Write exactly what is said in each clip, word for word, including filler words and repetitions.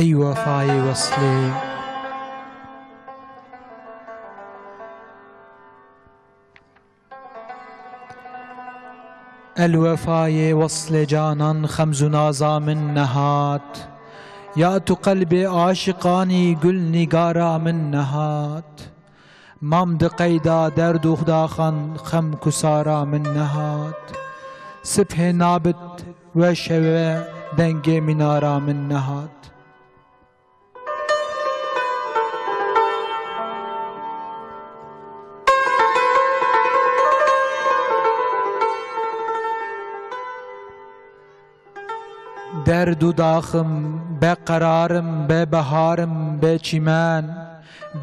Ey wefayê weslê. El wefayê weslê canan xemz û naza min nehat. Ya tu qelbê aşiqanî gul nîgara min nehat. Mam di qeyda derd û daxan xem kusara min nehat. Sibhê nabit we şewe dengê mînara min nehat. Derd û daxim, be qerarim, be beharim, be çîmen,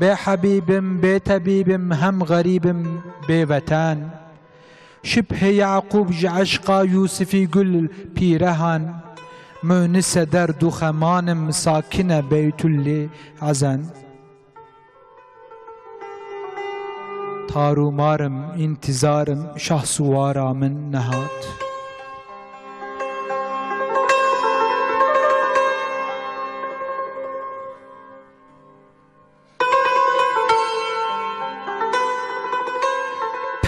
be hebîbim, be tebîbim, hem xerîbim, bê weten. Şibhê Yaqûb ji eşqa Yûsifî gul pîrehan, munise derd û xemanim, sakine Beytulî Ezen. Tar û marim, întizarim, şahsuwara min nehat.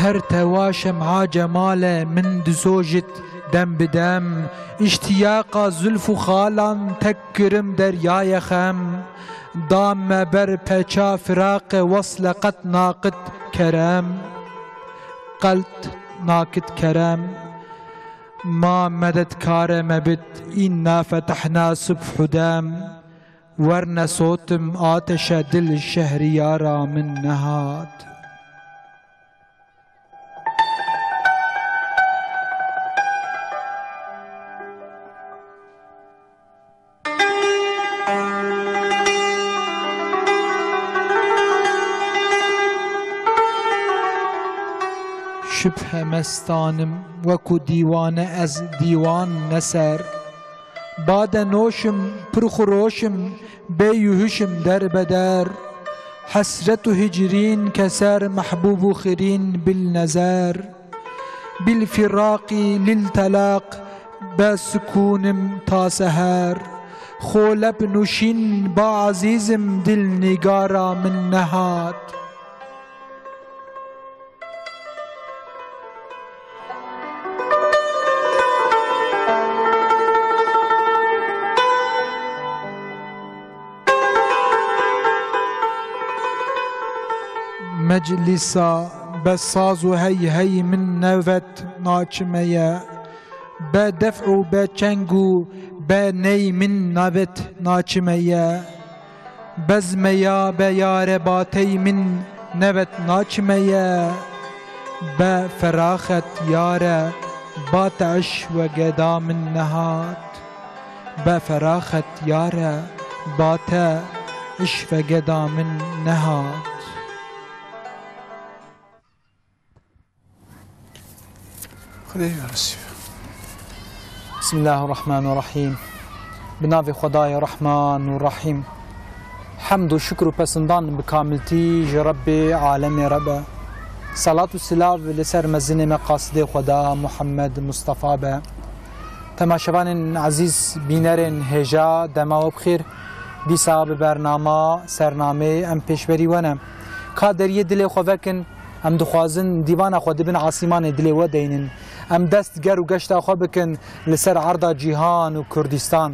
Pertewa şem'a cemale min dizojit dem bi dem, îştiyaqa zulf û xalan tek kirim deryayê xem. Da me ber peça firaqe wesle qet naqit kerem. Qet naqit kerem. Ma medetkare me bit, inna fetehna subhu dem. Werne sotim ateşe dil şehriyara min nehat. Şibhe mestanim, wekû dîwane ez dîwan neser. Bade noşim, pir xuroşim, bê yuhişim derbeder. Hesret û hicrîn keser mehbûb û xirîn bil nezer. Bil firaqî lil telaq be sukûnim ta seher. Xolep nûşîn ba ezîzim dil nîgara min nehat. Meclîsa be saz û hey hey min nevet naçime ye. Be def û be çeng û be ney min nabet naçime ye. Bezme ya be yare batey min nebet naçime ye. Be feraxet yare bate iş ve geda min nehat. Be feraxet yare bate iş ve geda min nehat. Xwedê ji we razî be. Bismillahirrahmanirrahîm. Bi navê Xwedayê Rehman û Rehîm. Hemd û şikir û pesindan bi kamiltî ji Rebbê alemê re be. Selat û silav li ser mezinê me qasidê Xweda Muhammed Mustafa be. Temaşevanên ezîz, bînerên hêja, dema we bi xêr. Dîsa bi bernama, sernamê em pêşberî we ne. Ka deriyê dilê xwe vekin, em dixwazin dîvana xwe di bin asîmanê dilê we deynin. Em dest ger û geşta xwe bikin li ser erda cîhan û Kurdistan.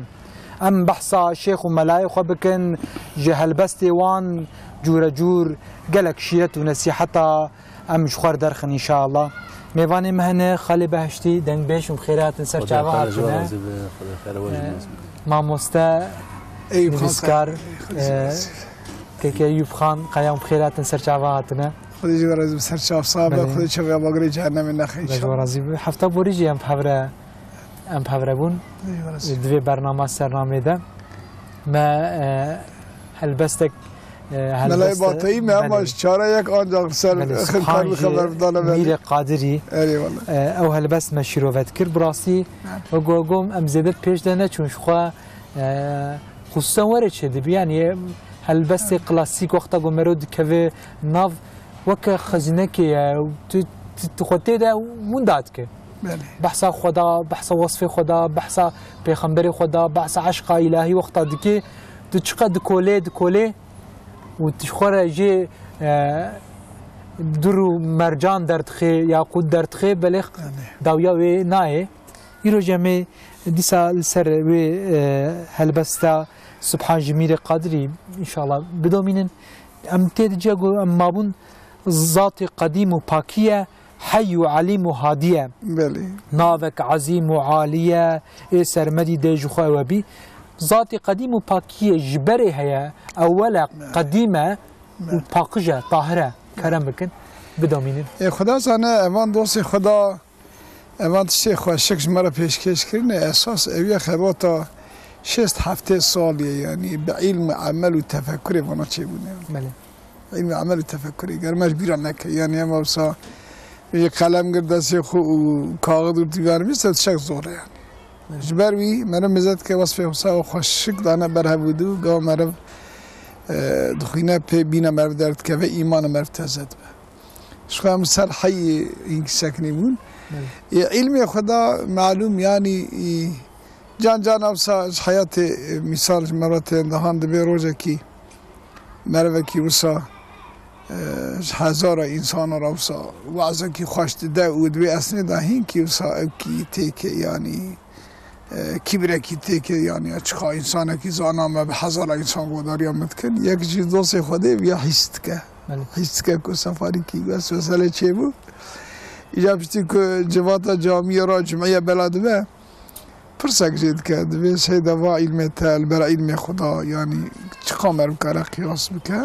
Em behsa şêx û melayê xwe bikin, ji helbestê wan cûre cûr gelek şîret û nesîheta em ji xwe derxin înşallah. Mêvanê me hene Xalê Behiştî, dengbêj û bi xêrê hatin ser çava hatine. Xwedê xêra we jî Ee, nas bike. Mamoste, Eyûp Xan nivîskar, Kaya. Xwedê ee, razî be. Keke Eyûp Xan Kaya û bi xêrê hatin ser çava hatine. Xwedê jî we razî be, ser çav sax be, Belê. Xwedê çavê we bagirê cehennemê nexe înşallah. Xwedê jî we razî be. Hefta borî jî em bi hev re, em bi hev re bûn. Xwedê jî we razî be. Di vê bernama sernamê de me, ee, helbestek Melayê Bateyî me, ama ji çara yek ancak li ser Xirkan li xeber bidane. Mîrê Qadirî, ew helbest me şîrove dikir. Bi rastî, wek ku gom, em zêde pêş de neçûn, ji xwe, e, xusûsen were çêdibe. Yanî, helbestê klasîk wexta ku mero dikeve nav, weke xezînekê ye, tu, tu, tu xwe tê de winda dike. Belê. Behsa Xweda, behsa wesfê Xweda, behsa Pêxemberê Xweda, behsa eşqa îlahî wexta dike, Tu çiqe dikolê, dikolê û tu ji xwe re jê, e, dur û mercan derdixê, yaqût derdixê, belê dawiya wê nayê. Îro jî em ê dîsa li ser wê, e, helbesta Subhan ji Mîrê Qadirî înşallah bidomînin. Em tê di cih ku em mabûn zatê qedîm û pakî ye, hey û elîm û hadî ye. Belê. Navek ezîm û alî ye, ê sermedî dê ji xwe ewe bî. Zatê qedîm û pakî ye, ji berê heye, ewel e, qedîm e û paqij e, tahir e. Kerem bikin, bidomînin. Ê Xuda zane, evan dostê Xuda, evan tiştê xweşik ji me re pêşkêş kirine, esas ew ye xebata şêst heftê salî ye, yanî bi îlm û emel û tefekurê vana çêbûne. Belê. Îlm û emel û tefekurê, ger me ji bîra neke, yanî em wisa ji qelem gir destê xwe û kaxid û dîvar nivîs, ev tiştek zor e yanî. Belê. Ji ber wî meriv mêze dike wesfê wisa xweşik dane ber hev û dû, gava meriv, e, dixwîne pê bîna meriv derdikeve, îmana meriv teze dibe. Ji xwe em ser heyî hînkî sekinî bûn. Belê. Ê, îlmê xwe da malûm, yanî, î, can can ewsa ji heyatê, e, mîsal ji me re tên dihan dibê rojekî merivekî wisa, e, ji hezara însana re wisa wazekî xweş dide û dibê esnê de hînkî wisa ewkî têke, yanî, e, kîbrekî têke, yanî çiqa însanekî zana me bi hezara însan godariya me dikin. Yek jî dostê Xwedê viya hîs dike. Belê. Hîs dike ku sefarîkî weswese lê çêbû. Îca piştî ku civata camiyê ra cumeyê bela dibe, pirsek jê dike. Dibê seyda va îlmê te li ber îlmê Xuda, yanî çiqa meriv kare qiyas bike.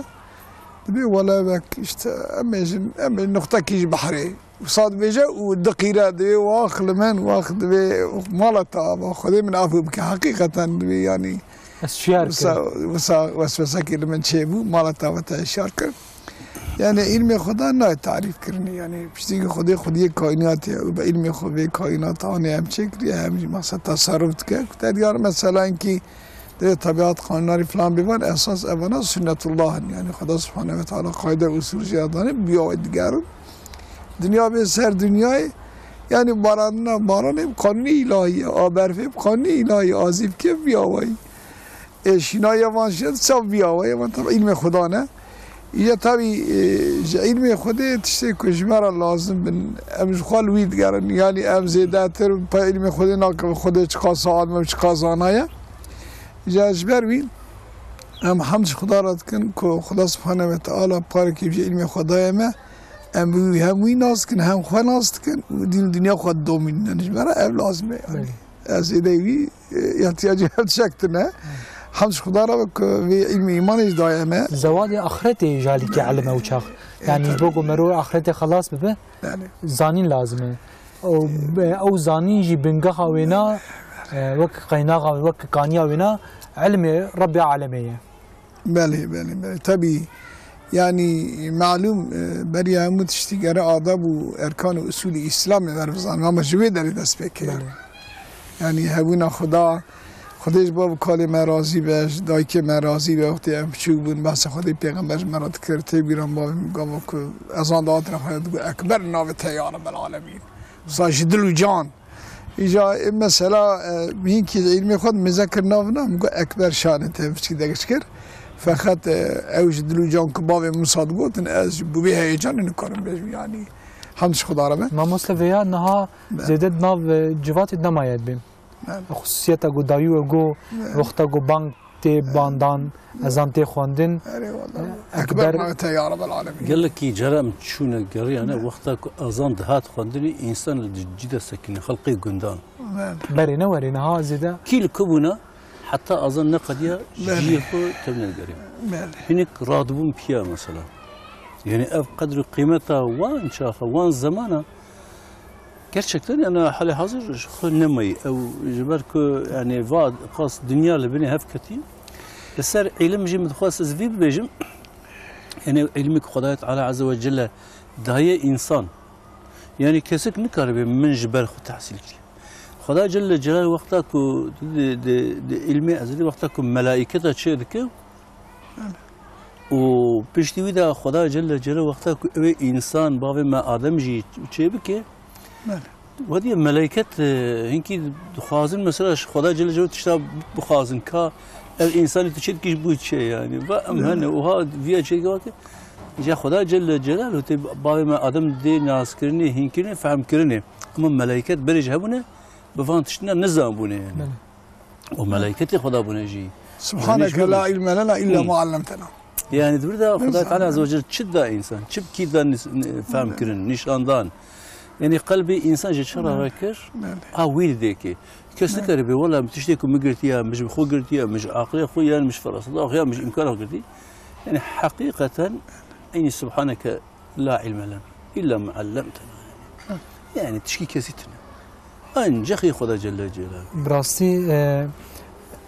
Dibê wele wek işte em bêjin, em bêjin nuqtekî ji behrê. Wisa dibêje û diqîre, dibê wax li min, wax dibê mala te ava, Xwedê min afû bike. Heqîqeten dibê, yanî ez şiyar wisa, kirim. Wisa weswesekê li min çêbû, mala te ava te şiyar kir. Yanî îlmê Xweda nayê tarîf kirinê. Yanî piştî ku Xwedê xwediyê kaînatê ye û bi îlmê xwe vê kaînata anê em çêkiriye, hem jî maqsed teserruf dike. Ku te diyar mesela inkî Dê tebiat qanûnarî filan bêvan, esas evana sunnetullah in. Yanî Xweda Subhanehu ve Teala qayde usûl jê ya danî, biya wê digerin. Dinya bê ser dinyayê, yanî barandina baranê bi qanûnê îlahî ye, a berfê bi qanûnê îlahî, a zîvkê bi ya wayî. Ê şînayê van şêt çav biya wayî, van tabi îlmê Xweda ne. Îja tabî, e, ji îlmê Xwedê tiştê ku ji me re lazim bin, em ji xwe li wî digerin. Yanî em zêdetir bi îlmê Xwedê nakin, Xwedê çiqas alim e, çiqas zana ye. Îja ji ber wî em hemd ji Xweda re dikin ku Xweda Subhane ve Teala parekî ji îlmê Xwe daye me. Em bi wî hem wî nas dikin, hem xwe nas dikin û dîn û dinya xwe didomînin. Ji me re ev lazim e yanî. Belê. Ez êdeyî wî, e, ihtiyacê hev tişek tune. Hemd ji Xuda re be ku vê îlmê îmanê jî daye me. Zewalê axretê ji alîkê elim e ew çax. E, yanî ji bo ku merû axretê xelas bibe, belê, zanîn lazim e. Ew, ew zanîn jî bingeha wêna, e, wek qeynaxa, wek kaniya wêna ilmê Rebbê alemê ye. Belê, belê, belê. Tebî, yanî, malûm, e, beriya hemû tiştî gere adab û erkan û usulî Îslamê ber bizanî. Ama ji wê derê dest pê kiriye. Belê. Yanî, hebûna Xuda, Xwedê ji bav û kalê me razî be, ji dayikê me razî be, wextê em piçûk bûn, behsa Xwedê pêxember ji me re dikir, tê bîra min bavê min gava ku ezan dihat re xwe digot, "Ekber navê te ya Rabbel Alemîn." Wisa ji dil û can. Îja, e, mesela, e, hînkî îlmê xwe mêze kir nav na, min got, "Ekber şanê te piçkî degiş kir." Feqet, e, ew ji dil û can ku bavê Musa digotin, ez ji bo vê heyecanê nikarim bêjim, yanî, hemd ji Xuda re be. Mamoste vêya niha, be, zêde di nav, e, civatê nemaye dibê. Be. Xusûsiyeta ku dawî we got, be, wexta ku bang tê bandan, ezan tê xwendin. Erê wala. Ekber. Ekber navê te ya Rabbel Alemîn. Gelekî cara em çûne geriyane, wexta ku ezan dihat xwendinê, însan li cî de sekîne, xelqê gundan. Belê. Berê ne werê niha zêde. Kî li ku bûna, heta ezan neqediya, ji, belê, cihê xwe tevne digerî. Belê. Hinek radibûn piya mesela. Yanî ev qedr û qîmeta wan çaxa, wan zemana, gerçekten, yani, halê hazir ji xwe nemayî. Ew ji ber ku, yani, va qas dinya li binê hev ketî. Li ser îlim jî min dixwest ez vî bibêjim. Yani, ew îlmê ku Xwedayê Teala Azze ve Celle daye însan. Yani, kesek nikaribe min ji ber xwe tehsîl kî. Xweda Celle Celal wexta ku di, di, di îlmê ezelî wexta ku melaîketa çê dike, û piştî wî de Xweda Celle Celaluhu wexta ku ew ê însan, bavê me Adem jî çê bike, belê, Wadiye meleyket, e, hinkî dixwazin, mesela, ji Xweda Celle Celaluhu tişta bixwazin, ka ev însanê tu çê dikî ji bo çi ye, yani. Va em Hı. hene, oha viya çêke wake. Îca Xweda Celle Celaluhu tê bavê me Adem dê naskirinê, hînkirinê, fehmkirinê. Ama meleyket berê ji hebûne, bi van tiştina nizanbûne, yani. Belê. O meleketê Xweda bûne jî. Subhaneke la ilme lena illa Hı. ma allamtena. Yani, di vir de Xuda Teala Azze ve Celle çi da însan, çi kî da nis-, ni-, fehm kirin, nîşan dan. Yani, qelbê însan ji çi re vekir, Belê. ha wî didê ki. Kes Belê. nikare bê, wela, min tiştê ku min girtiye, min ji xwe girtiye, min ji aqilê xwe, yan min ji feraseta xwe, yan min ji îmkana xwe girtî. Yani, heqîqeten, eynî Subhaneke la ilme lena illa ma allamtena. Yani, tişkî kesî tune. Ancak Xweda Celle Celaluhu. Bi rastî, e,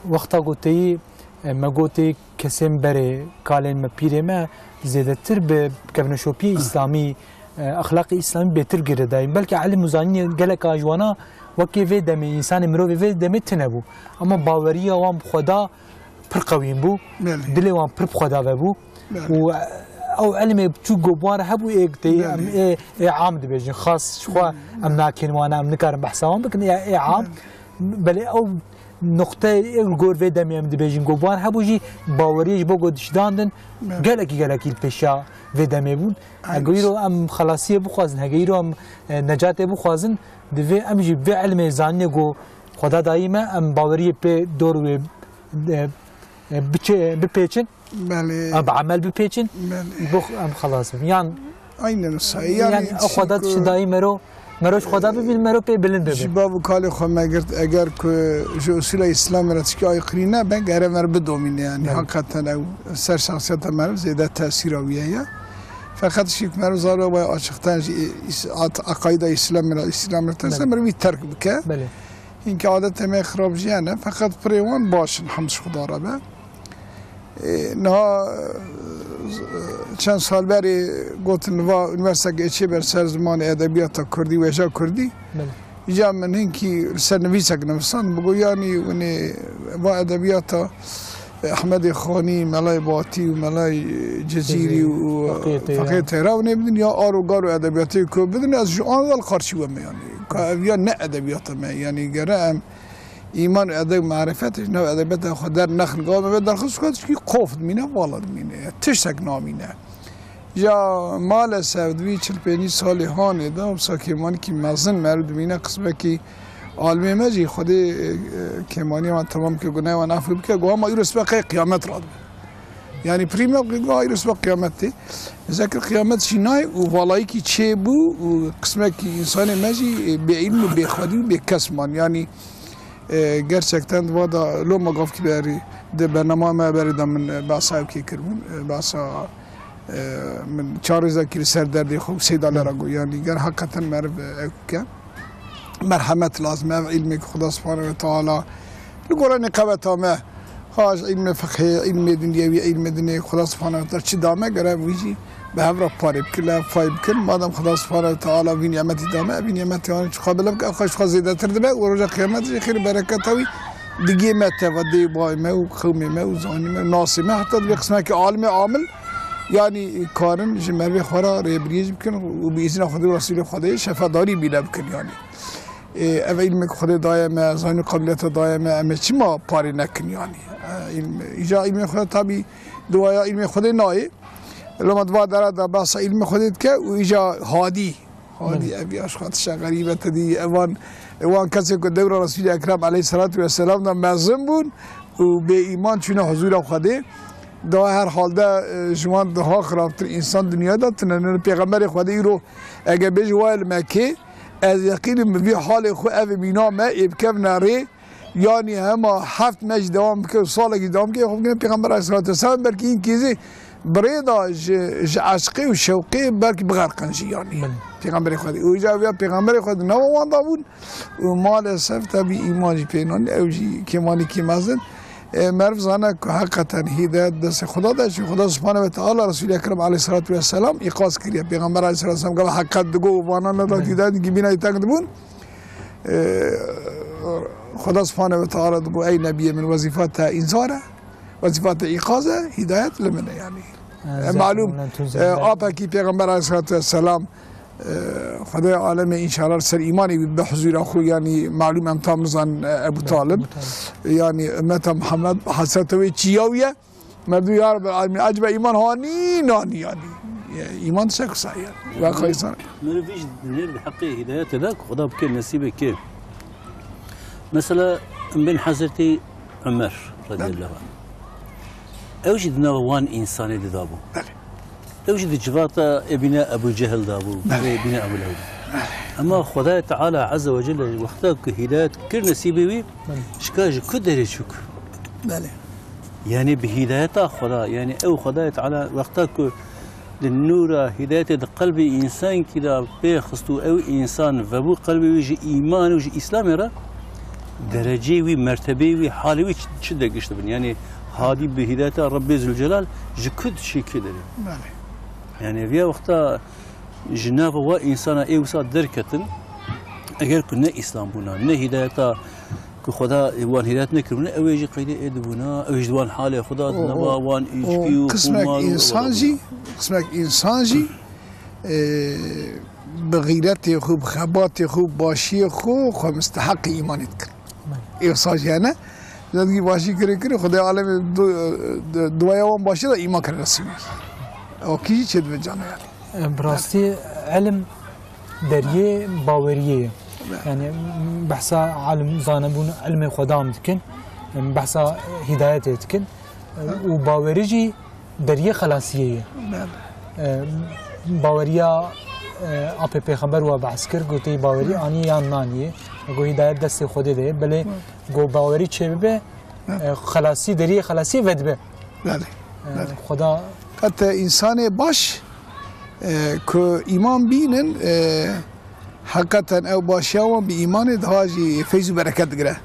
wexta goteyî, e, me gotê kesên berê, kalên me, pîrê me zêdetir bi kevneşopiyê îslamî, e, exlaqê îslamî bêtir girêdayîn. Belkî elim û zanînê geleka ji wana wekê vê demê, însanê mirovê vê demê tune bû. Ama baweriya wan bi Xweda pir qewîn bû. Belê. Dilê wan pir bi Xweda ve bû. Belê. Û ew ilmê çû go bi wan re hebû, ê tê, Belê. em ê, ê am dibêjin. Xas ji xwe Belê. em nakên wana, em nikarin behsa wan bikin, ê, ê am. Belê. Belê ew nuqteyê ê li gor vê demê em dibêjin go bi wan hebû jî baweriyê ji bo go diştandin Belê. gelekî, gelekî li pêşiya vê demê bûn. Hege Aynen. îro em xelasiyê bixwazin, hege îro em, e, necatê bixwazin, divê em jî vê ilmê zanînê go Xweda dayî me, em baweriyê pê dor wê, e, e, biçe-, bipêçin, Belê. em bi emel bipêçin, Belê. bo em xelas bibin. Yan, Aynen wisa. yan Yani ew Xweda çi dayî mero, mero ji Xweda bibin, mero pê bilind bibin. Ji bav û kalê xwe me girt, eger ku ji usûla Îslamê re tişkî aykırî nebe, gere me re bidomîne yani. Belê. Hakikaten ew ser şahsiyeta meriv zêde tesîra wî heye. Feqet tişkî ku meriv zaro wê açıktan ji îs-, at-, aqayda Îslamê re, Îslamê re terse, Belê. meriv wî terk bike. Belê. Hinkî adetê me xirab jî hene, feqet pirê wan baş in, hemd ji Xuda re be. Ê, niha, e, çend sal berê gotin li va unîversîteke ê çêber ser zimanê edebiyata kurdî, wêja kurdî. Belê. Îca min hinkî li ser nivîsek nivisan, bigo yanî winê va edebiyata, e, Ehmedê Xanî, Melayê Batî û Melayê Cizîrî Cizîrî, û, e, Feqiyê Teyran. Feqiyê Teyran winê bidin ya ar û gar û edebiyatê ku bidin, ez ji an ve li qarşî we me yanî. Ka ev ya ne edebiyata me, yanî gere em Îman û edeb û marifet ji nav edebiyata xwe dernexin. Gava me vê derxist ku tişkî qof dimîne, vala dimîne. Tiştek namîne. Ya maalesef di vî çil pêncî salê hanê de wisa kêmanîkî mezin meriv dimîne, qismekî alimê me jî Xwedê, e, kêmaniya wan temam ke, gunehê wan efû bike, gava ma îro sibe qey qiyamet radibe. Yanî pirî me got, "Ay, îro sibe qiyamet tê." Zekir qiyamet jî nayê û valayîkî çêbû û qismekî însanê me jî, e, bêîlm û bêxwedî û bêkes man. Yanî, e, gerçekten di va de loma gavkî berî di bernama me berê de min, e, behsa ew kê kiribûn, e, behsa, e, min çar rêzekî li ser derdê xwe û seyda lera got. Yanî ger heqeten meriv, e, ew ke. Merhemet lazim e, ev îlmê ku Xuda Subhanahu ve Teala li gora nîqebeta me, ha ji îlmê fiqhê, îlmê dinyewî, îlmê dinê Xuda Subhanahu ve Teala çi dame, gere em wî jî bi hev re parê bikin, li hev pay bikin. Madem Xuda Subhanahu ve Teala vî nîmetî dame, vî nîmetî anî çi xwe bilind bike, ev xwe ji xwe zêdetir dibe û roja qiyamet jî xêr û bereketa wî digê me teva, dê û bayê me û qewmê me û zanî me û nasê me, heta divê qismekî alimê amil, yanî karin ji merivê xwe re rêbiriyê jî bikin û bi îzina Xwedê û Resûlê Xwedê şefedarî bîne bikin yanî. Ê, ev îlmê ku Xwedê daye me, zanî qabiliyeta daye me, em ê çima parê nekin yanî? E, îlm-, îca îlmê Xwedê tabî duaya îlmê Xwedê nayê. Loma di va dera de behsa îlmê Xwedê dike û îca hadî. Hadî Belê. ev ya ji xwe tişa xerîbe te dî. Evan, wan kesê ku dewra Resûlê Ekrem aleyhisselatu vesselam de mezin bûn û bê îman çûne huzûra Xwedê. Daha her halde, e, ji wan daha xirabtir însan dinyaya de tune. Pêxemberê Xwedê îro Ege bêje wayê li Mekkê, ez yeqînim bi vî halê xwe ev mîna me ê bikevne rê, yanî hema heft meh jî dewam bike û salekî dewam bike, xwe bigihine Pêxember aleyhisselatu vesselam, belkî hinkî zî bi rê de ji, ji eşqê û şewqê belkî bixerqin jî yanî. Belê. Pêxemberê Xwedê. Û îca ev ya Pêxemberê Xwedê di nava wan de bûn û maalesef tevî îman jî pê nanî, ew jî kêmanîkî mezin. E, meriv zane ku heqeten hîdayet destê Xuda de, çi Xuda Subhane ve Teala Resûlê Ekrem aleyhissalatu vesselam îqaz kiriye. Pêxember aleyhissalatu vesselam gava heqet digo û vana nedat Belê. hîdayet, gibîna î teng dibûn. E, Xuda Subhane ve Teala digo, "Ey nebiyê min, wezîfa te înzar e, wezîfa te îqaz e, hîdayet li min e." Yanî. E, E, malûm, zehir e, apekî Pêxember aleyhissalatu vesselam Xwedayê alemê înşallah ser îmanê wî bi huzûra xwe, yanî malûm em tam nizanin, e, Ebu Talib. Ebu Talib. Yanî ümmeta Muhammed hesreta wê çiya wî ye. Merdu ya Rabbel alemin, acaba îman hanî nanî yanî. E, îman se kusa yanî. Ve kaysan. Meriv jî dinêr bi heqê hidayetê de ku Xweda bike nesîbê kê. Mesela, em bên Hezretî Ömer radiyallahu anh. Ew jî di nava wan însanê de dabû. Belê. Ew jî di civata êbîne Ebû Cehil dabû, Belê. Êbîne Ebû Leheb. Belê. Ema Xwedayê Teala Azze ve Celle wexta ku hidayet kir nesîbê wî, Belê. Şika ji ku derê çûk? Belê. Yanî bi hidayeta Xweda, yanî ew Xwedayê Teala wexta ku di nûra hidayetê di qelbê însankî de pê xist û ew însan vebû qelbê wî ji îman û ji Îslamê re, dereceyê wî, mertebeyê wî, halê wî çi, çi de gişt bin? Yanî hadî bi hidayeta Rebbê Zülcelal ji ku diçî kê derê? Belê. Yanî viya wexta ji nava wa însana ê wisa derketin, eger ku ne Îslam bûna, ne hidayeta ku Xweda wan hidayet nekiribûna, ew ê jî qeydê ê dibûna, ew jî di wan halê xwe de, di O, nava o, wan o, îçkî û qismek qumar û insan ew jî, dibûna. Qismek insan jî, e, bi xîretê xwe, bi xebatê xwe, bi başiyê xwe, xwe misteheqê îmanê dikir. Belê. Ê wisa jî hene, zedgî başî kirê kirê, Xwedê alemê du-, du-, duaya wan başî de îman kir nesîbî. O kî jî çêdibe canê yanî. Bi rastî ilim deriyê baweriyê ye. Belê. Yanî behsa alim zanebûn, ilmê xwe dam dikin, behsa hidayetê dikin. Belê. Û bawerî jî deriyê xelasiyê ye. Belê. E, baweriya, e, apê pêxember we behs kir, gotê bawerî Belê. Anî yan nanî ye. Go hidayet destê Xwedê de ye. Belê. Belê. Go bawerî çêbibe, Belê. E, xelasî, deriyê xelasiyê vedibe. Belê. E, Belê. Xweda Qet, e, însanê baş, e, ku îman bînin, e, heqeten ew başiya wan bi îmanê daha jî feyz û bereket digire.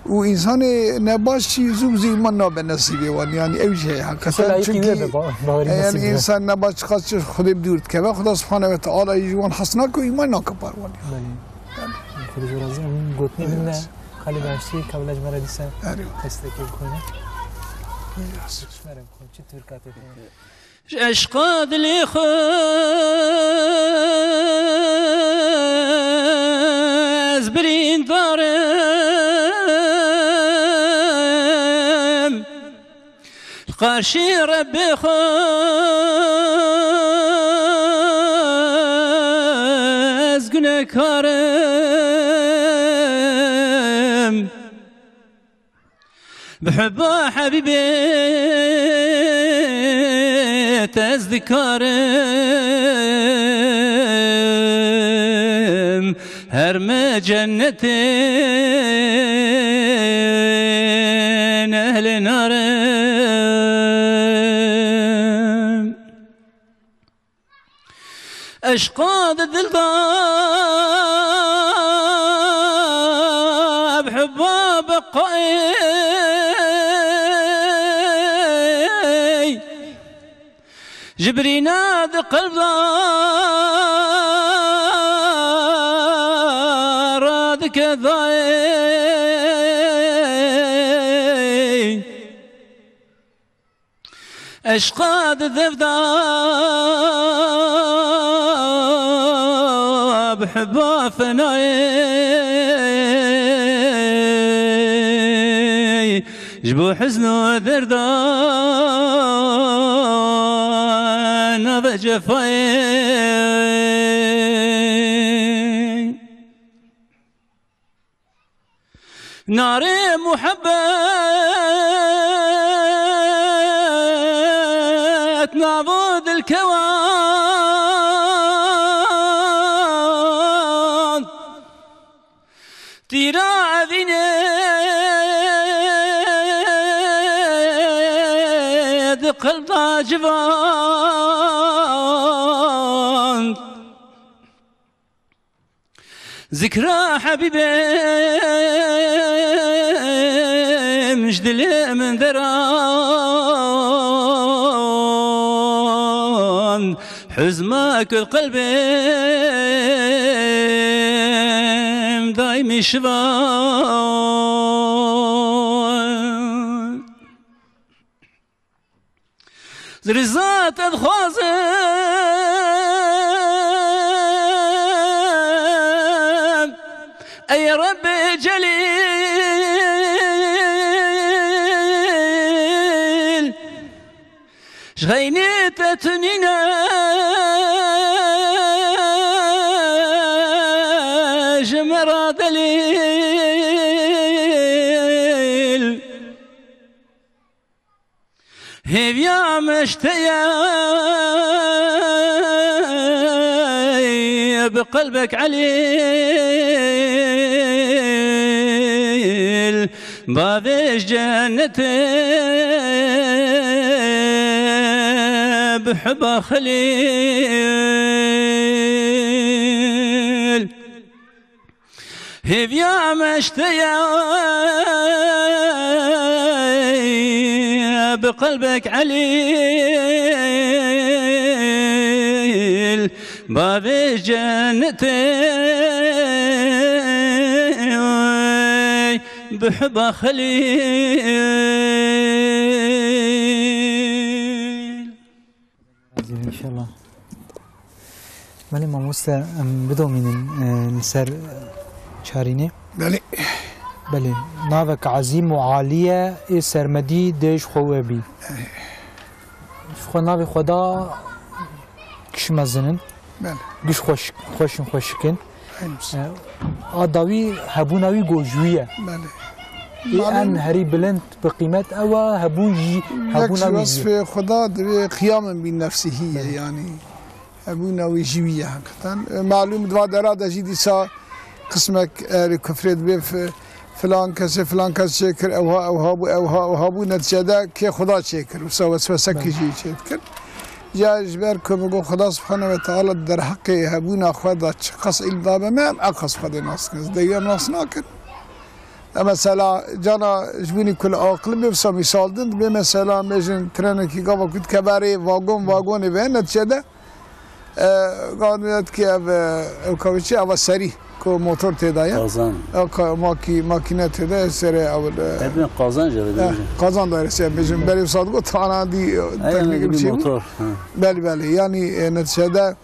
Û însanê nebaş jî zû bi zû îman nabe nesîbê wan. Yanî ew jî heye heqeten. Kese layîqî Çunkî, wê be, ba-, bawerî e, yanî nesîb be. Însan nebaş çiqas ji Xwedê bi dûr dikeve, Xweda Subhane ve Teala jî ji wan hez nake û îman nake par wan. Belê. Xwedê zor razî. Gotinê min ne, Evet. Xalê Beştî, kabile ji me re dîse Erê. Destekê bixwîne. Erê. Ji me re bixwîne. Çi tür katê xwe? Ji eşqa dilê xwe ez birîndar im. Li qarşî Rebbê xwe ez gunehkar im. Bi hubba Hebîbê te ez dikarim herme cennetên ehlê nar im. Eşqa di dil de bi hubba beqayê, ji birîna di qelb de radike dayê. Eşqa di dev de bi hubba fenayê, ji bo hizn û derda nave cefayê. Narê muhebbet navo dilkewan, tîra evînê di qelba civan. Zikra Hebîbê min ji dilê min deran, huzma kul qelbê min daîmî şivan. Li rêza te dixwazim Ji xeynê te tunîne ji me ra delîl. Hêviya me ji te ye bi qelbek elîl. Bavê ji cennetê bi huba xelîl. Hêviya me ji te ye bi qelbek elîl. Bavê ji cennetê bi huba xelîl. Razî be, înşallah. Belê mamoste, em bidomînin, e, li ser çarînê. Belê. Belê. Navek ezîm û alî ye, ê sermedî dê ji xwe we bî. Ji xwe navê Xweda giş mezin in. Belê. Giş xweş, xweş in, xweşik in. Eynî. E, a dawî hebûna wî go ji wî ye. Belê. Ê en herî bilind bi qîmet ew e, hebûn jî, hebûna wî jî. Yek ji wesfê Xweda divê qiyamên bî nefsihî ye, belê, yanî hebûna wî ji wî ye heqîqeten. E, malûm di va dera de jî dîsa qismek ehlî kufrê dibê fi-, filan kesê filan kes çêkir, ewha, ewha bû, ewha, ewha bû, neticede kê Xweda çêkir, wisa weswesekî, belê, jî çêdikir. Ya ji ber ku min got Xweda Subhane ve Teala derheqê hebûna xwe de çiqas îl dabe me, em eqas Xwedê nas dikin. Ez dewiya nas nakin. E, mesela, cana ji binî ku li aqil bê, wisa mîsal din, dibê mesela, em bêjin trenekî gava ku dike berê vagon, vagonê ve, neticede, e, gava dikê ev, e, ev ka wê çi, eva serî, ku motor tê de ye. Qazan. Ev ka-, makî-, makîne tê de, serê ew, e, Hep qazan jê ve, e, dibêjin. Qazan dairesi, em bêjin, belê wisa digot, ana dî, e, Ay, teknîk yani bir bir şey bu. Motor, ha. Belê, belê, yanî, e, neticede,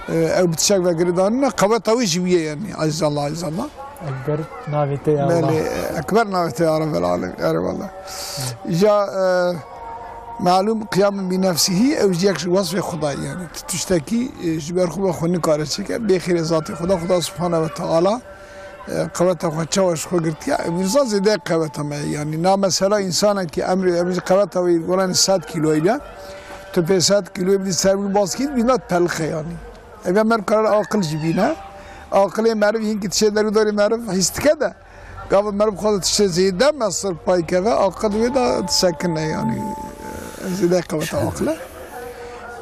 e, ew bi tiştek ve girêdanîne, qeweta wî ji wî ye, yanî, Azîzallah, Azîzallah. Ekber navê te ya Allah. Belê, Ekber navê te ya Rabbel Alem, erewallah. Ja, e, malûm qiyamên bî nefsihî, ew jî yek ji wesfê Xwedayê, yanî tu tiştekî, e, ji ber xwe ve xwe nikare çêke, bê xêrê zatê Xweda, Xweda Subhane ve Teala, e, qeweta xwe çawa ji xwe girtiye, ew însan zêde qeweta me ye, yanî na mesela însanekî emrê, em jî qeweta wê goranî sed kîloyî be, tu pê sed kîloyî bidî ser wî baskî, bîna pelix e, yanî. Ev ya meriv karar aqil jî bîne. Aqilê meriv hinkî tiştê derûdarê meriv hîs dike de. Gava meriv xwe tiştê zêde mesir pay keve, aqil wê de disekine, yanî, e, zêde qeweta aqil e.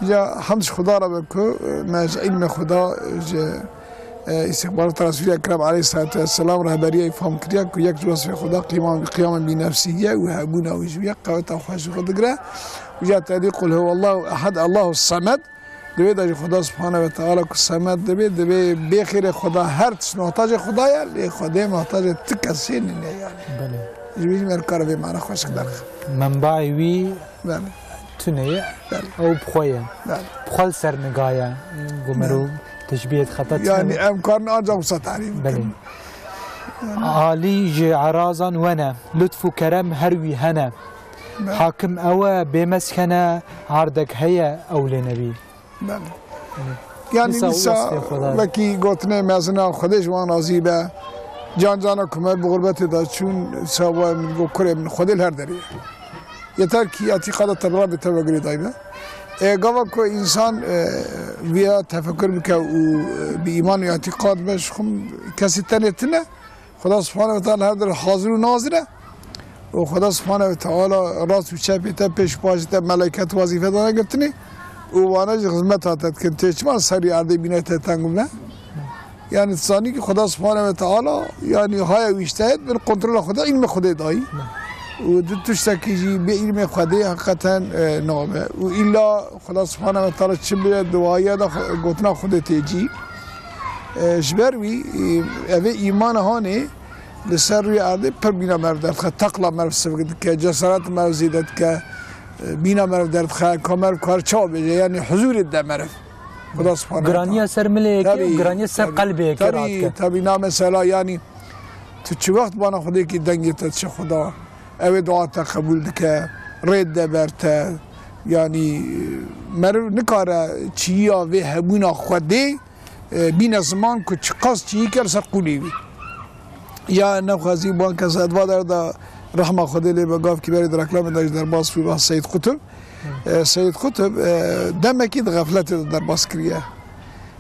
Ya hemd ji Xuda re be ku, e, me ji îlmê Xuda, ji, e, îstixbarata Resûlê Ekrem aleyhissalatu vesselam rehberiyê fam kiriye ku yek ji wesfê Xuda qiyama-, qiyamên bî nefsî ye û hebûna wî ji wî ye, qeweta xwe ji xwe digire. Û ya tedî qul huwallahu ehad, Allahu semed, Di wê de jî Xuda Subhane ve Teala ku semed dibe, dibe bê xêrê Xuda her tişt muhtacê Xuda ye, lê Xwedê muhtacê ti kesê nîne yani. Belê. Ji wî jî me kare vê mana xweşik derxe. Menbaê wî Belê. Tune ye. Belê. Ew bi xwe ye. Belê. Bi xwe li ser nigaye. Gomero Belê. Teşbiyê dixete tune Yani ye. Em karin ancak wisa tarîf Belê. Bikin. Alî ji erazan wene. Lutf û kerem her wî hene. Belê. Hakim ew e, bê mesken e, erdek heye ew lê nebî. Belê. Belê. Yani Dîsa dîsa wesfê Xwedayê. Wekî gotinê mezina Xwedê ji wan razî be. Can cana ku me bi xurbetê de çûn, sawa min got kurê min Xwedê li her derê ye. Yeter ki îtîqada te bi Rabbê te ve girêdayî be. E, gava ku însan, e, viya tefekur bike û, e, bi îman û îtîqad be, ji xwe kesî tenê tine. Xuda Subhanahu ve Teala her der hazir û nazir e. Û Xuda Subhanahu ve Teala rast û çepê te, pêş û paşê te melaiket wazîfe dane girtinê û wana jî xizmeta te dikin. Tê çima serî erdê bîne te teng bûne? Yani tu zanî ki Xuda Subhanahu ve Teala yani haya wî îştehêt bin kontrola Xuda, îlmê Xwedê dayî. Û tu tiştekî jî bê îlmê Xwedê heqîqeten, e, nabe. Û îlla Xuda Subhanahu ve Teala çi bile duayiya da xwe-, gotina Xwedê tê cî. E, ji ber wî, e, evê îmana hanê li ser rûyê erdê pir bîna meriv derdixe, teqla meriv sivik dike, cesaret meriv zêde dike, e, bîna meriv derdixe, ka meriv kar çawa bêje, yani huzûrê de meriv. Xuda Subhanahu ve Teala. Giraniya ser milê yekê û Tabii, giraniya ser tabii, qelbê yekê tabii, radike. Tabii, na mesela yani tu çi wext bana Xwedêkî dengê te diçe Xuda, ew ê dua te qebûl dike, rê de ber te, Yanî meriv nikare çiyiya vê hebûna Xwedê e, bîne ziman ku çiqas çiyî ke li ser qûlê wî. Ya nexwazî ban kes di va der de rehma Xwedê lê be gavkî berê di reklamê de ji derbas bû, va Seyîd Qutb. E, Seyîd Qutb, e, demekî di xefletê de derbas kiriye.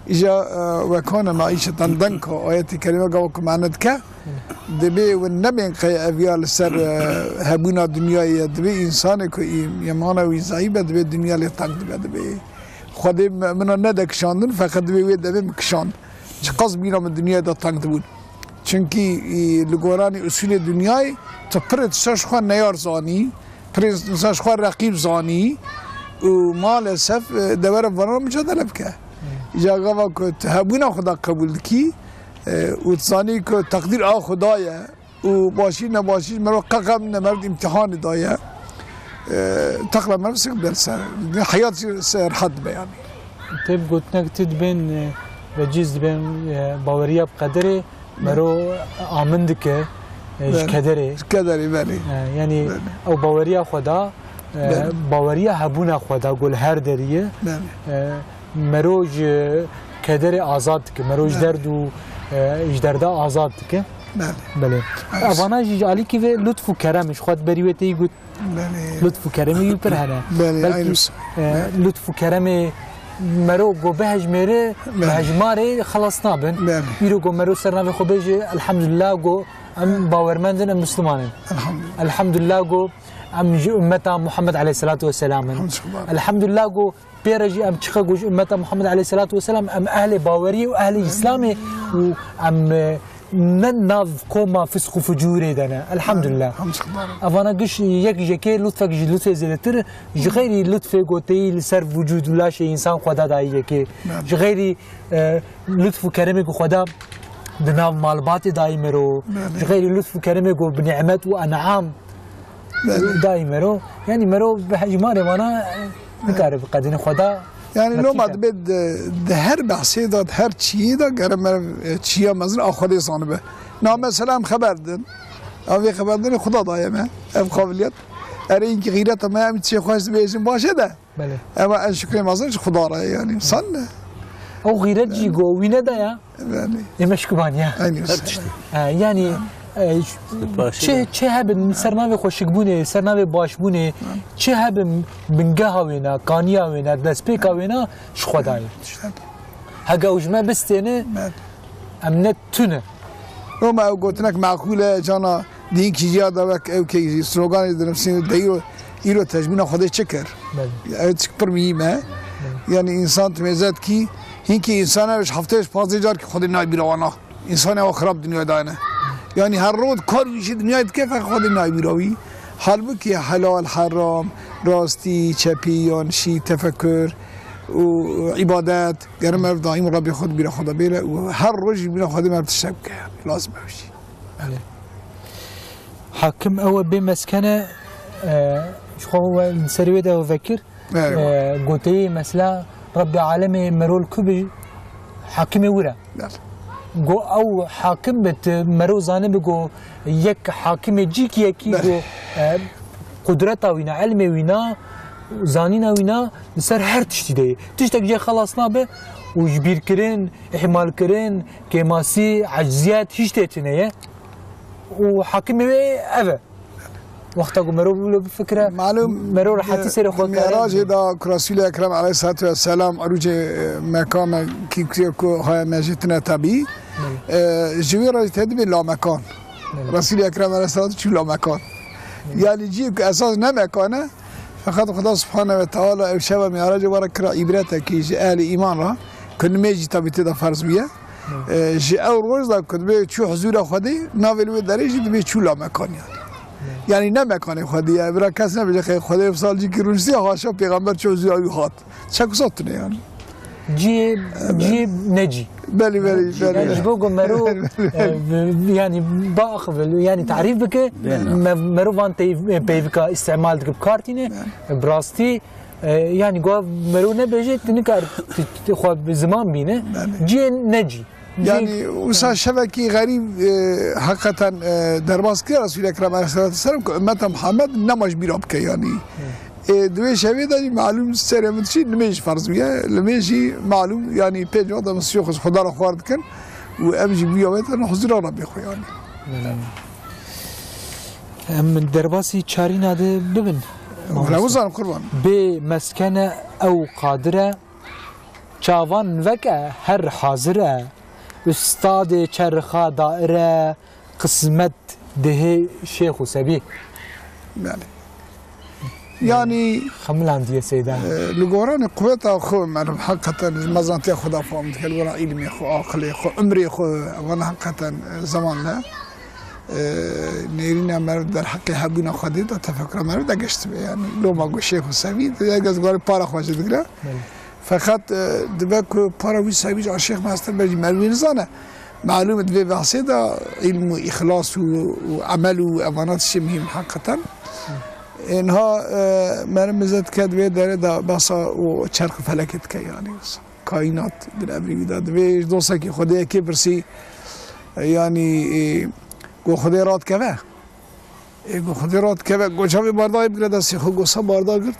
Îja, e, wekane maîşetan denka ayetê kerîme gava ku mane dike, dibê win nebên qey ev ya li ser, e, hebûna dinyayê ye. Dibê însanê ku î-, îmana wî zayîf be, dibê dinya lê teng dibe, dibê Xwedê me, min a nede kişandin, feqet divê wê demê min kişand. Çiqas bîna min dinyayê de teng dibûn. Çimkî, î, li goranî usûlê dinyayê tu pirê tu ser ji xwe neyar zanî, pirê tu ser ji xwe reqîb zanî û maalesef, e, devera vana re mucadele bike. Îca gava ku tu hebûna Xuda qebûl dikî, e, û tu zanî ku teqdîr a Xuda ye, û başî nebaşî ji meriv qeqem ne, meriv îmtîhanê daye. E, teqla meriv sik der ser. Heyat jî serhet dibe yanî. Tê bi gotinek tu dibên, e, veciz dibên, e, baweriya bi qederê mero amin dike, e, ji Belê. Kederê. Ji kederê, belê. E, yanî Belê. Ew baweriya xwe da, e, Belê. Baweriya hebûna xwe da, ku li her derî ye. Belê. E, Mero ji kederê azad dike, mero ji Belê. Derd û, e, ji derda azad dike. Belê. Belê. Evet. Evana jî ji alîkî vê lutf û kerem, ji xwe berî wê têyî got, Belê. Lutf û keremê wî pir hene. Belê, Belkî, aynı. E, Belê. Lutf û keremê mero go bihejmêre, Belê. Bi hejmarê xelas nabin. Belê. Îro go mero ser navê xwe bêje, elhamdulillah go em bawermend in, em Müslüman in. Elhamdulillah. Elhamdulillah go em ji ümmeta Muhammed aleyhisselatu vesselam in. Elhamdulillah. Elhamdulillah go Pê re jî em çiqa ku ji ummeta Muhammed aleyhisselatu vesselam, em ehlê baweriyê û ehlê Îslamê û em, e, ne nav koma fisq û fucûrê de ne. Elhamdulillah. Elhamdulillah. Evana giş yek ji yekê lutfek ji lutfê zêdetir, ji xeyrî lutfê goteyî li ser vücûd û laşê însan Xweda dayî yekê. Belê. Ji xeyrî, e, lutf û keremê ku Xweda di nav malbatê dayî mero. Belê. Ji xeyrî lutf û keremê ku bi nimet û en'am Belê. Dayî mero, yanî mero bi hejmarê vana, e, nikare biqedîne Xweda. Yanî loma dibe di, di her behsê de, di her çiyê de gere meriv, e, çiya mezin a Xwedê zanibe. Na mesela em xeber din. Ev vê xeber dinê Xweda daye me. Ev qabiliyet. Erê inkî xîreta me em çê xweş dibêjin baş e de. Belê. Ema en şukrê mezin ji Xuda re ye, yanî. San ne? Ew xîret jî go wî nedaya. Belê. Ê me şikubaniya. Aynı. Her tiştî. E, yanî, e, çi, çi hebin ser navê xweşikbûnê, ser navê başbûnê, çi hebin bingeha wêna, kaniya wêna, destpêka wêna ji Xwedayê. Hege ew ji me bistêne, Belê. Em ne tune. Roma ew gotinek meqûl e, cana Dîn kîjiya de wek ew kê jî sloganê dinivîsîn de îro, îro tejmîna Xwedê çi kir? Belê. Ew çik pir muhîm e. Belê. Yanî însan timêze dikî, hinkî însan ev ji heftê ji pazdeh car kî Xwedê nayê bîra wana. Însan ew xirab dinyayê dayene. Yanî her roj kar wî jî dinyayê dike feqet Xwedê nayê bîra wî. Halbukî helal, heram, rastî, çepî, yanşî, tefekur û îbadet, gerim ev daîm Rebbê xwe bîra xwe de bêle û her roj jî bîra Xwedê me tiştek bike. Lazim ew jî. Belê. Hakim ew e bê meskene, e, ji xwe we li serê wê de ew vekir. Evet. E, goteyê mesela Rebbê alemê merol ku bi hakimê wir e. Evet. Go ew hakim bi tu mero zanibi go yek hakimê cîk yekî Evet. Go, e, qudreta wîna, ilmê wîna, zanîna wîna li ser her tiştî de ye. Tiştek jê xelas nabe û ji bîrkirin, îhmalkirin, kêmasî, eciziyet hîç tê tune ye. Û hakimê wê ev e. Wexta ku mero wilo bifikire, Malum, mero rehetî serê xwe kare. Mi'racê da ku Resûlê Ekrem aleyhissalatu vesselam erûcê, e, mekame kî ku haya mejîtine tebî, Belê. E, ji wê re tedibê lamekan. Belê. Resûlê Ekrem aleyhissalatu çû lamekan. Belê. Yani cî ku esas ne mekane, Feqet Xuda Subhane ve Teala ev şeva Mi'racê we re kira îbretekî ji ehlê îman re, ku nimêj jî tabî tê de ferz bûye. Hı. E, ji ew roj de ku dibê çû huzûra Xwedê, navê li wê derê jî dibê çû lamekan yani. Hı. Yani ne mekanê Xwedê ye, bira kes nebêje xey Xwedê vsal cîkî rûniştiye, haşa pêxember çû huzûra wî hat. Çek wisa tune yani. Cî, cî ne cî. Belê, belê, Cî belê. Ne cî. Ji bo ku mero, Belê, belê. E, yanî biaxivil, yanî tarîf bike, Belê. Me, mero van tey-, peyvika îstîmal dike bi kar tîne, Belê. Bi rastî, e, yanî ku mero nebêje, tu nikar, tu, tu xwe bi ziman bîne. Belê. Cî ne cî. Cî Yani wisa şevekî xerîb, e, heqeten, e, derbas kir Resûl Ekrem aleyhissalatu vesselam ku ümmeta Muhammed nema ji bîra bike yani. Hı. Ê, di wê şevê de jî malûm serê min çi nimêj ferz bûye, nimêj jî malûm, yanî pênc wexta min siyê xwe ji Xweda re xwar dikin û em jî bûya wê tene huzura Rebbê xwe yanî. Belê. Em derbasî çarîna de bibin. Wela wizan qurban. Bê meskene ew qadir e, çavan veke her hazir e. Ustadê çerxa daire, qismet dihê Şêx û Sebî. Belê. Yanî, Xemilandiye Seyda. E, li goranê quweta xwe meriv heqeten ji mezantiya xwe de fam dike, li gora îlimê xwe, aqilê xwe, umrê xwe, ewana heqeten, e, zeman ne. E, nêrîna meriv derheqê hebûna Xwedê de tefekura meriv de geştibe. Yanî, loma ku Şêx û Sebî, di gez gora para xwe jî digire. Belê. Feqet, e, dibe ku para wî Sebî ji Şêx Mestir Bey jî meriv nizane. Malûm e, di vê behsê de îlm û îxlas û, û emel û evana tiştê muhîm heqeten. Ê niha, e, meriv mize dike di vê derê de behsa û çerx û felekê dike, yanî kaînat di emrî wî de. Divê ji dostekî Xwedê yekê pirsî, e, yanî, e, ku Xwedê radikeve. Ê ku Xwedê radikeve, ku çavê bardayê bigire destê xwe, ku sa barda girt.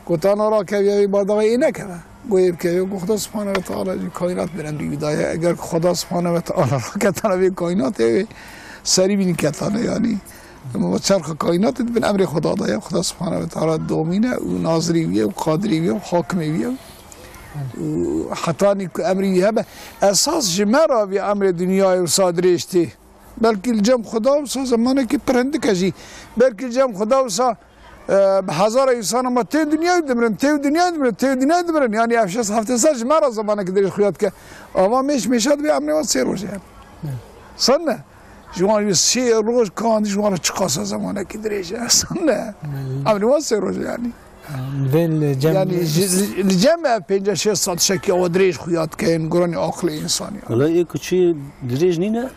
Ku tana rakeviye vê bardayê ê nekeve. Ku ê bikeve, ku Xweda Subhane ve Teala jî kaînat bin emrî wî daye. Eger ku Xweda Subhane ve Teala raketana vê kaînatê, wê serî bînî ketane yanî. Ama çerxa kaînatê di bin emrê Xweda daye. Xweda Subhane ve Teala domîne û nazirî wî ye û qadirî wî ye û hakimê wî ye. Û hetanî ku emrî wî hebe, esas ji me re vî emrê dinyayê wisa dirêj tê. Belkî li cem Xweda wisa zemanekî pir hindik e jî. Belkî li cem Xweda wisa, e, bi hezara însan ama tê dinyayê dimirin, tê dinyayê dimirin, tê dinyayê dimirin. Yanî ev şêst heftê sal ji me re zemanekî dirêj xuya dike. Ava mêş mêşa dibê emrê wan sê roj e. Sen ne? Ji wan sê roj kan ji wan re çiqasa zemanekî dirêj e. Sen ne? Emrê wan sê roj e yanî. Vê li cem Yanî ji, li cem ev pêncî şêst sal tiştekî awa dirêj xuya dike yên guranî aqilê însanî. Wela ê ku çûyî dirêj nîne,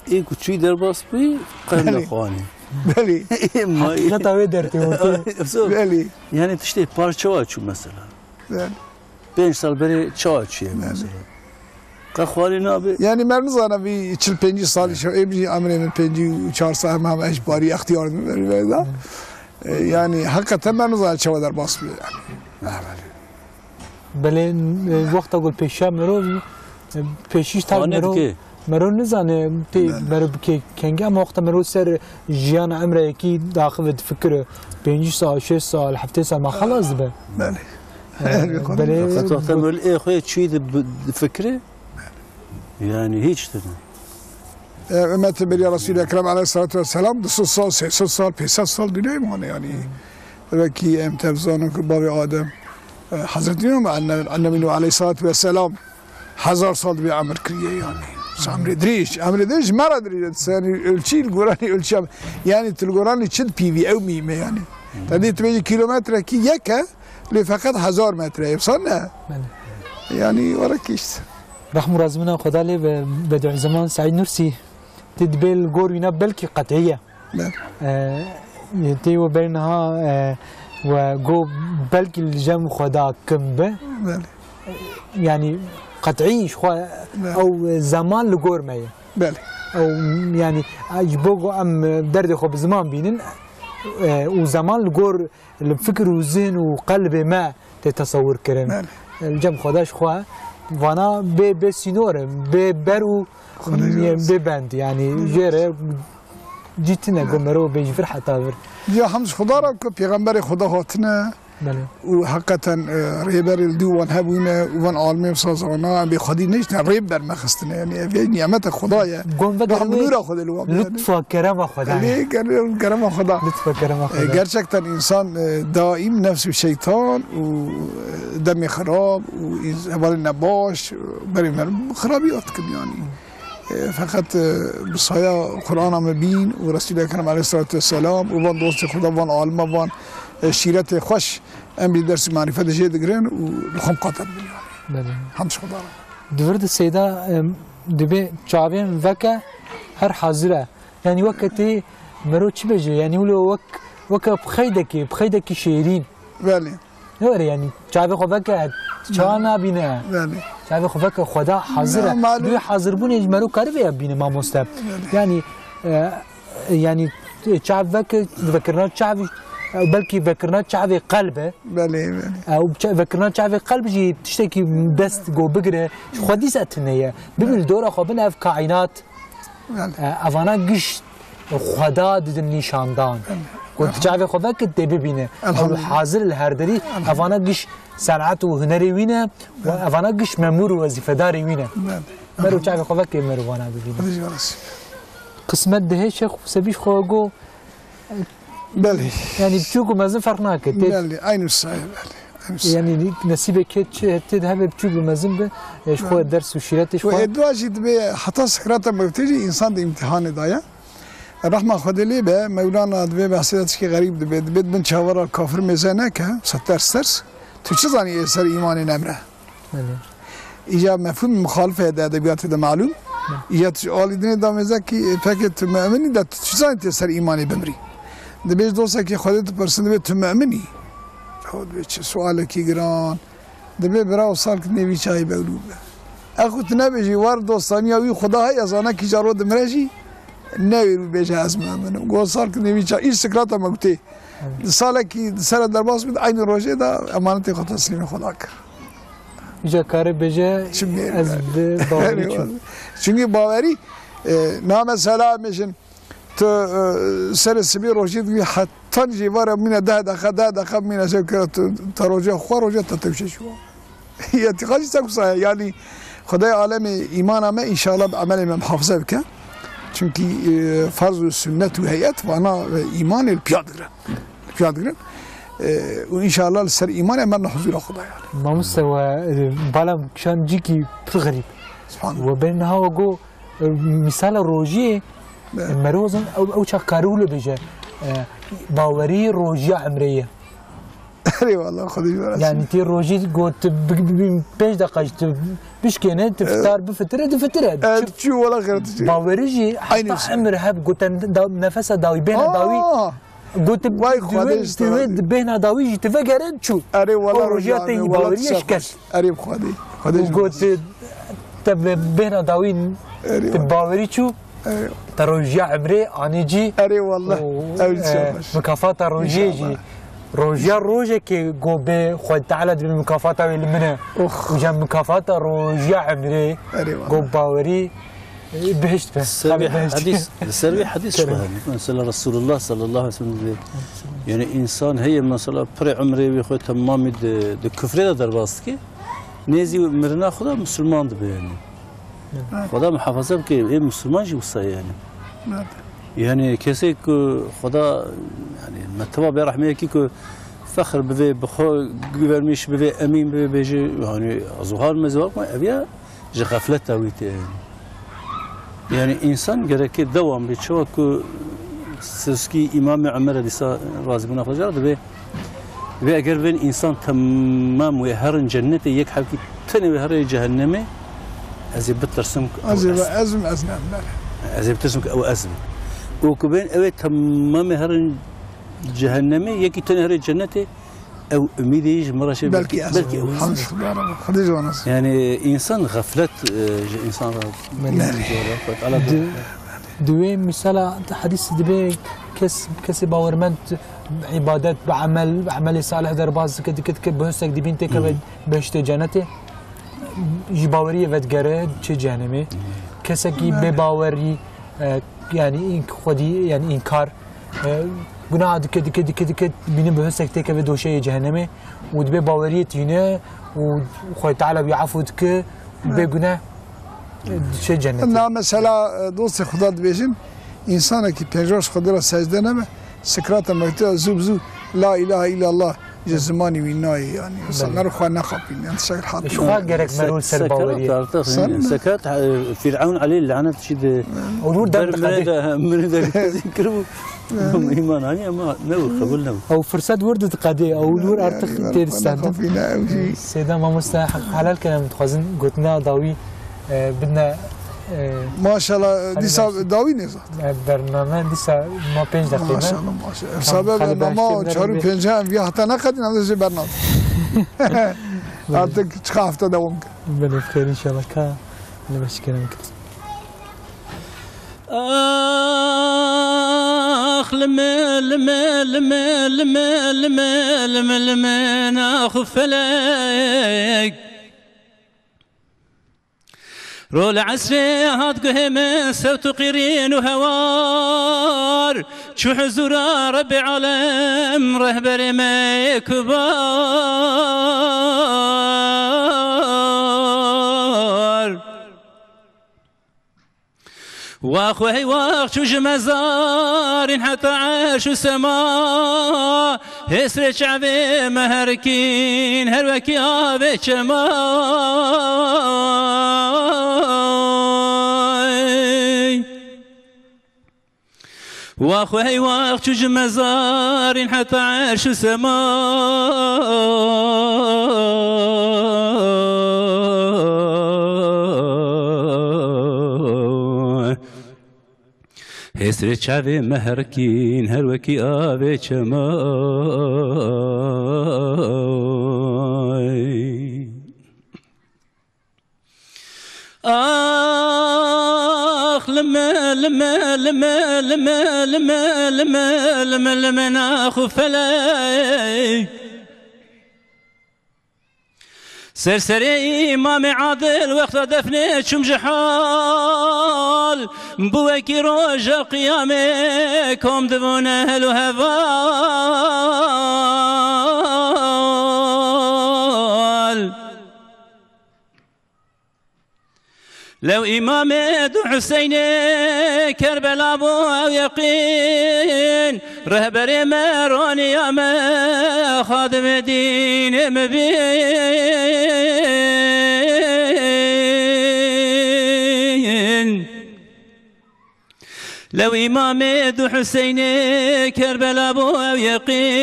ê ku çûyî derbas bûyî, qey Belê. nexwanî. Belê. Ê ma Heqîqeta wê dertê ortê. Efso. Belê. Yani tiştê par çawa çû mesela? Belê. Pênc sal berê çawa çûye Belê. mesela? Qe xwarî nabe. Yani mer nizane vî çil pêncî salî şew, ê bijî emrê min pêncî û çar sal, hem, hem ez ji parî extiyar dibim, berî veda. E, yani heqeten mer nizane çawa derbas bûye yani. Belê, e, wexta ku pêşiya mero, e, pêşîş tak Xane mero, dike. mero nizane pê Belê. mero bike kengî, ama wexta mero ser jiyana emreyekî daxive difikire, pêncî sal, şêst sal, heftê sal ma xelas dibe. Belê. E, Belê. belê. Feqet wexta mero ê xwe çûyî di, difikire, yani hiç tine. E, Ümmet-i Beriya Resul-i Ekrem aleyhissalatu vesselam du sed sal, sê sed sal, pênc sed sal dinyayê mane yani. Belkî em tev zanin ku bavê Adem, e, Hezretî Nûh, anne-, annemî Nûh aleyhissalatu vesselam hezar sal dibe emir kiriye yani. Emrê dirêj, emrê dirêj, ji me re dirêj e. Yani ölçî, li goranî ölçî em-, yani tu li goranî çi dipîvî, ew mîme yani. Te dê tu bêjî kilometrekî yek e, lê feqet hezar metre ye. Wisa ne? Belê. Yani were kişt. Rehm û razimina Xweda lê ve Bediüzzeman Seîd Nursî, tê dibê li gor wîna belkî qet'î ye. Belê. E, tê we berê niha, e, we got belkî li cem Xweda kim be. Belê. Yani qet'î ji xwe Belê. ew zeman li gor me ye. Belê. Ew, yani, ji bo ku em derdê xwe bi ziman bînin, e, û zeman li gor, li fikir û zihin û qelbê me tê tesewir kirin. Belê. Li cem Xweda ji xwe vana bê, bê sînor in, bê ber û Xwedê bê bend, yani, jê re cî tine ku mero bê ji vir heta vir. Ya hem ji Xweda re ku pêxemberê Xweda hatine, Belê. Û heqeten, e, rêberê li dû wan hebûne û van alimê wisa zana, em bê xwedî neştine, rê bi ber me xistine. Yani ev yek nîmeta Xweda ye. Gon ve Rehm û nûra Xwedê li wan be, yani. Lutfa kerema Xweda ye. Lê ger-, kerema Xweda. Lutfa kerema E, Xweda. Gerçekten insan, e, daîm nefs û şeytan û, e, demê xirab û ins-, hevalên nebaş, berê me xirabî dikin yani. E, feqet, e, bi saya Qur'ana me bîn û Resûlê Ekrem aleyhissalatu vesselam û van dostê Xweda, van alima, van, e, şîretê xweş em bi dersî marîfetê jê digirin û li xwe miqate dibin yani. Belê. Hemd ji Xweda re. Di vir de Seyda, em, dibê çavên veke her hazir e. Yani weke tê mero çi bêje? Yani wilo wek, weke bi xeydekê, bi xeydekî şêrîn. Belê. Ne were yani, çavê xwe veke, çawa nabîne? Belê. Çavê xwe veke, Xweda hazir e. Ya, malum. Duyê hazirbûnê ji mero karibe ya bîne mamoste. Belê. Yani, e, yani, çav veke, vekirina çavî, Ew belkî vekirina çavê qelb e. Belê, belê. Ew çe-, vekirina çavê qelb jî tiştekî dest go bigire, ji xwe dîsa tune ye. Bibî li dora xwe bin ev kaînat, Belê. e, evana giş Xweda didin nîşandan. Belê. Ku tu çavê xwe vekir tê bibîne. Ew Elhamdulillah. hazir li her derî, Elhamdulillah. evana giş senat û hunerê wî ne, û Belê. evana giş memûr û wezîfedarê wî ne. Belê. Mero çavê xwe vekir mero vana bibîne. Xwedê ji we razî. Qismet dihê Şêx Sebî ji xwe go, Belê. Yanî biçûk û mezin ferq nake. Tê Belê, aynı sayı, belê. Aynı sayı. Yanî nesîbê kê çi tê de hebe biçûk û mezin be, e, ji xwe Belê. ders û şîretê ji Û xwe. ê dua jî dibe heta sikrata mewtê jî însan di îmtîhanê de ye. Rehma Xwedê lê be, Mewlana dibe behsê de tişkî xerîb dibe, dibe di bin çavara kafir mêze neke, se ters ters. Tu çi zanî ê ser îmanê nemre? Belê. Îja mefhûm muxalife de edebiyatê de malûm. Belê. Îja tu alî dinê damêze kî, e, pekê tu mu'minî de tu çi zanî tê ser îmanê bimrî? Dibêj dostekî Xwedê tu pirsin dibê tu mu'minî? Ew dibê çi sualekî giran. Dibê bira û sal ki nêvî çayê bewlû be. Ex û tu nebêjî war dostaniya wî Xuda heye zane kî caro dimre jî newêrû bêje ez mu'min im. Go sal ki nêvî çayê îş sikrata mewtê. Di salekî di sere derbas bû, di eynî rojê de emanetê xwe teslîmê Xweda kir. Îca kare bêje, Çimkî ez bi bawerî Erê çûm. wala. Çimkî bawerî, e, na mesela bêjin, tu, e, serê sibê rojê dibî hetan jî vare mîne deh deqe, deh deqe mîne şev kira tu, te rojê xwe, rojê te tewşe şiwa. Îtîqad jî se wisa ye. Yanî Xwedayê alemê îmana me înşallah bi emelê me muhafize bike. Çimkî, e, ferz û sunnet û heyet vana, e, îmanê li piya digrin. Li piya digrin. E, û înşallah li ser îmanê me ne huzûra Xwedayê alem. Mamoste we, e, bala min kişand cîkî pir xerîb. Subhanallah. We bên niha we got, e, mîsala rojiyê, Evet. e, merozan ew, ew çax karî wilo bêje, e, bawerî rojiya emrê ye. Erê wala, Xwedê ji we razî. Yanî tê rojî got, tu bi, bi, bi, pênc deqa jî tu bişkêne, tu Evet. fitar bifitire, difitire. Evet, Çi-, çû wala xêr tu çû. Bawerî jî Aynı heta şey. emir heb goten da, nefesa dawî, bêhna Aa! dawî. Got, Vay tu Xwedê wê, ji tu te wê razî. bêhna dawî jî tu vegerin çû. Erê wala O rojiya rojane, te yî wala bawerî tu ye şikest. şabaş. Erê Xwedê. Xwedê Û ji we got, razî. te bi bêhna dawî Erê tu wala. bawerî çû. Erê. Te rojiya emrê anî cî Erê wallah. û, Ew e, şabaş. mukafata rojiyê jî. Înşallah. Rojiya rojekê go bê Xwedê Teala dibê mukafata wê li min e. Ox. Û cem mukafata rojiya emrê Erê wallah. go bawerî, e, bihişt be. Ser wî Tabii bihişt. hedîs, ser wî hedîs Kerem. Mesela Resulullah sallallahu aleyhi ve sellem dibê. Yani insan heye mesela pirê emrê wî xwe temamî di, di kufrê de derbas dike. Nêzî mirina xwe de Musulman dibe yani. Xweda muhafaza bike, ê Musulman jî wisa ye yani. Evet. Yani kesê ku Xweda, yani me tiba bê rehmeyekî ku fexr bivê, bi xwe güvenmiş bivê, emîn bivê, bêjî, yani zuhar me zivar me, ev ya ji xefleta wî tê yani. Yani insan gerekê dewam bê, çawa ku Sirskî Îmamê Umer e dîsa razîbûna xwe jar dibê, Vê eger bên însan temam wê herin cennetê, yek hebkî tenê wê herê cehennemê, ez ê bitirsim ku Ez ê ew ez ve im. ez im, ez ne, ne. Ez ê bitirsim ku ew ez im. Û ku bên ew ê temamê herin cehennemê, yekî tenê herê cennetê, ew umîdê yî ji min re çê Belkî belkî, ez belkî im. ew ez im. Hamd Xwedê re, Xwedê ji wan razî. Yani însan xeflet, e, ji însan re Nerê? Xwedê Teala Di-, Di wê misala hedîs dibe kes, kesê bawermend îbadet bi emel, bi emelê salih derbas dike, dike, dike, bi husek dibîn têkeve Hı. behiştê cenetê. Ji baweriyê vedigere çê cehennemê. Kesekî bê bawerî, e, yani înk-, xwedî, yani înkar, e, gunaha dike, dike, dike, dike, bîne bi husek têkeve doşeyê cehennemê û dibe baweriyê tîne û Xwedê Teala wî efû dike, bê guneh. Şey cennet. Na mesela, e, dostê Xuda dibêjin, însanekî pênc roj Xwedê re secde nebe, sikrata mewtê de zû bi zû la ilahe illallah ji zimanî wî nayê yani. Belê. Însanlar xwe nexapîn, yani şekil hatî. Ji xwe gerek merû ser Sek-, baweriyê. Sekarat artık, Sen yani, mi? Sekarat, e, Firavun aleyh lanet çi de Olur der ber dikadê. Mire de, mire de kiribû. Îman anî ama ne bû, qebûl nebû. Ew firset wir didikadê, ew wir artık Yani, têr ben standin. kafî ne, ew jî. Seyda mamoste helal kerem dixwazin gotina dawî, e, bidine, e, Maşallah, Hadi dîsa maşallah. dawî nêzat. e, bername dîsa ma pênc deqîqe. Maşallah, maşallah. Tamam, Hesaba hadi bernama başlayalım, çar û nereye? pênc em vî heta neqedîn, em dê jê bernam. Artık çiqa hefte dewam kir. Belê, bi xêr inşallah. Ka, ne beşikerim kir. Ax lime, lime, lime, lime, lime, lime, lime, naxu felek. Rol esrê hat guhê min sewt û qîrîn û hewar. Çû huzûra Rebbê alem, rehberê me yê kubar. Wax û hey wax çû ji mezarîn heta erş û sema, hêsrê çavê me herkîn her wekî avê çema. Wax û hey wax çû ji mezarîn heta erş û sema. Hêsrê çavê me herkîn her wekî avê çema. Ax lime, lime, lime, naxu felek. Ser serê Îmamê Adil wexta defnê çûm ji hal, bû wekî roja qiyamê kom dibûne hel û heval. Lew Îmamê du Huseynê Kerbela bû ew yeqîn, rehberê me, roniya me, xadimê dînê mibîn. Lew Îmamê du Huseynê Kerbela bû ew yeqîn.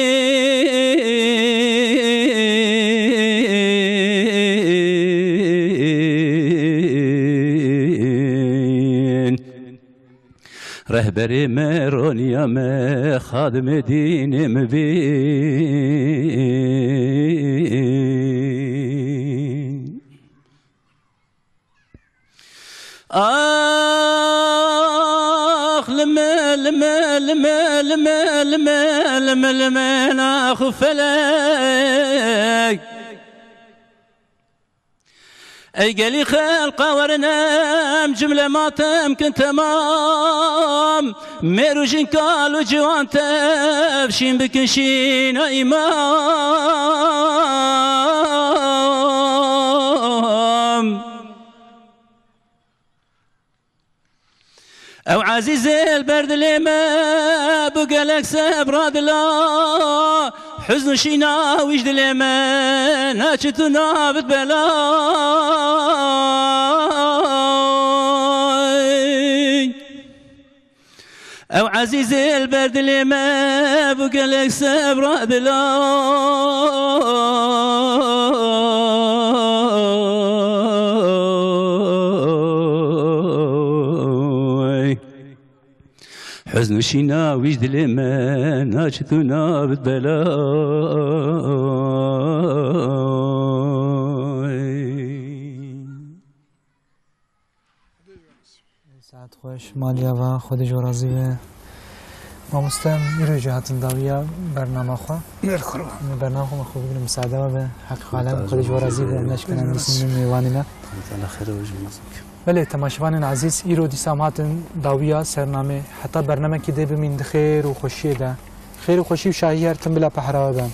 Rehberê me, roniya me, xadimê dînê mibîn. Ax lime, lime, lime, naxu felek. Ey gelî xelqa werin em cimle matem kin temam. Mêr û jin kal û ciwan tev şîn bikin şîna Îmam. Ew ezîzê li ber dilê me bû gelek sebra dila. Huzn û şîna wî ji dilê me naçit û nabit bela. Ew ezîzê li ber dilê me bû gelek sebra dila. Huzn û şîna wî ji dilê me naçit û nabit bela. Saet xweş, maliya va, Xwedê ji we razî be. Mamoste, îro jî hatin dawiya bernama xwe. Merhaba. Em ê bernama xwe me xwe bigrin, misade we be. Heq alem, Xwedê ji we razî be. Em neşkene em dîsin mêvanî me. Teala xêr we ji me. Belê, temaşevanên ezîz, îro dîsa em hatin dawiya sernamê. Heta bernamekî dê bimîn di xêr û xweşiyê de. Xêr û xweşî û şahî her tim bila pehra we be.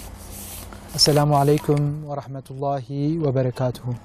Esselamu aleykum ve rahmetullahi ve berekatuhu.